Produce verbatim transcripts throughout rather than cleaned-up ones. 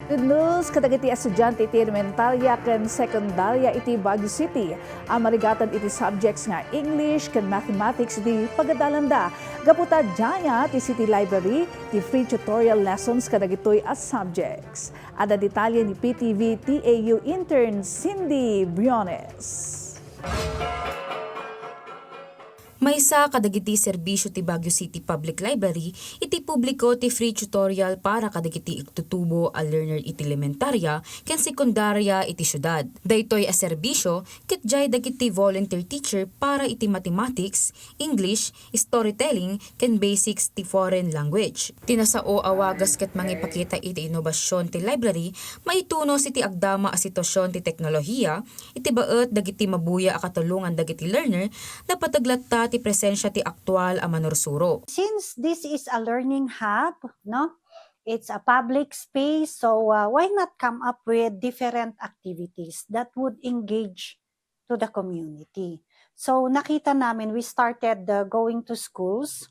Good news kadagiti estudiante iti elementarya ken sekundarya iti Baguio City a marigatan iti subjects nga English ken Mathematics iti pagadalanda. Gapu ta diay ti City Library ti free tutorial lessons kadagitoy a subjects. Adda detalye ni P T V T A U intern Cindy Briones. Maysa kadagiti serbisio ti Baguio City Public Library iti publiko ti free tutorial para kadagiti agtutubo a learner iti elementarya ken sekundarya iti siudad. Daytoy a serbisio ket diay dagiti volunteer teacher para iti mathematics, English, storytelling, ken basics ti foreign language. Ti nasao a wagas ket mangipakita iti inobasion ti library maitunos iti agdama a situasion ti teknolohiya, iti baet dagiti mabuya a katulongan dagiti learner, napateg latta ti presensia ti aktual a manursuro. Since this is a learning hub, no? It's a public space, so, uh, why not come up with different activities that would engage to the community? So, nakita namin, we started, uh, going to schools.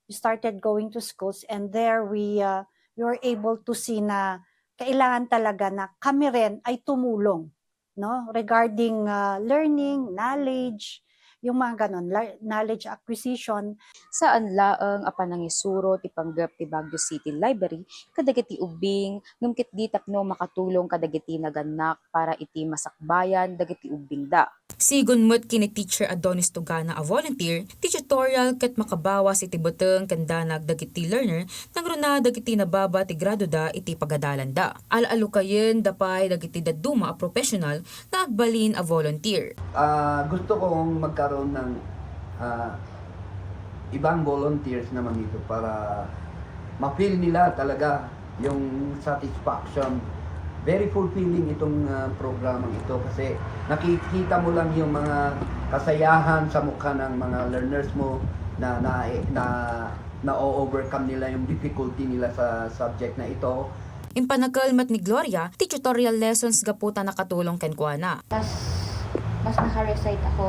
We started going to schools, and there we, uh, we were able to see na kailangan talaga na kami rin ay tumulong, no? Regarding, uh, learning, knowledge, yung mga ganon, lear-, knowledge acquisition. Saan laeng a panangisuro ti panggep ti Baguio City Library kadagiti ubbing, ngem ketdi tapno makatulong kadagiti nagannak para iti masakbayan dagiti ubbingda. Sigun met ken ni Teacher Adonis Tugana a volunteer, ti tutorial ket makabawas iti beteng ken danag dagiti learner nangruna dagiti nababa ti gradoda iti pagadalanda. Al-alukayen da pay dagiti dadduma a professional nga agbalin a volunteer. Ah, gusto kong magkaroon ng, ah, ibang volunteers naman dito para ma-feel nila talaga yung satisfaction. Very fulfilling itong, ah, programang ito kasi nakikita mo lang yung mga kasayahan sa mukha ng mga learners mo na, na, na, na-overcome nila yung difficulty nila sa subject na ito. Impanakel met ni Gloria ti tutorial lessons gapu ta nakatulong kenkuana. Mas, mas naka-recite ako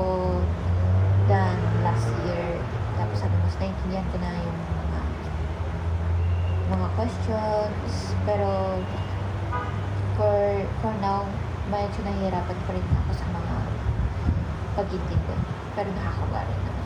than last year. Tapos sabi, mas naintindihan ko na yung mga, mga questions. Pero for, for now, medyo nahihirapan pa rin ako sa mga pag-intindi. Pero nakakaugali naman.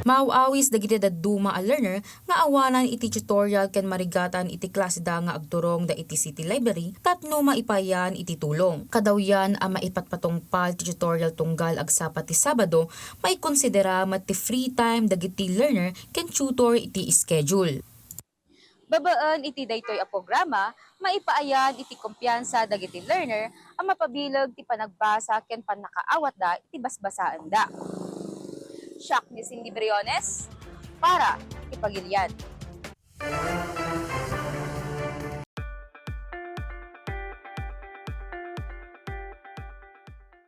Maaw-awis dagiti dadduma a learner nga awanan iti tutorial ken marigatan iti klaseda nga agturongda iti City Library tapno maipaayan iti tulong. Kadawyan a maipatpatungpal ti tutorial tunggal agsapa ti Sabado, maikonsidera met ti free time dagiti learner ken tutor iti schedule. Babaen iti daytoy a programa, maipaayan iti kumpiansa dagiti learner a mapabileg ti panagbasa ken pannakaawatda iti basbasaenda. Siak ni Cindy Briones para ti Pagilian.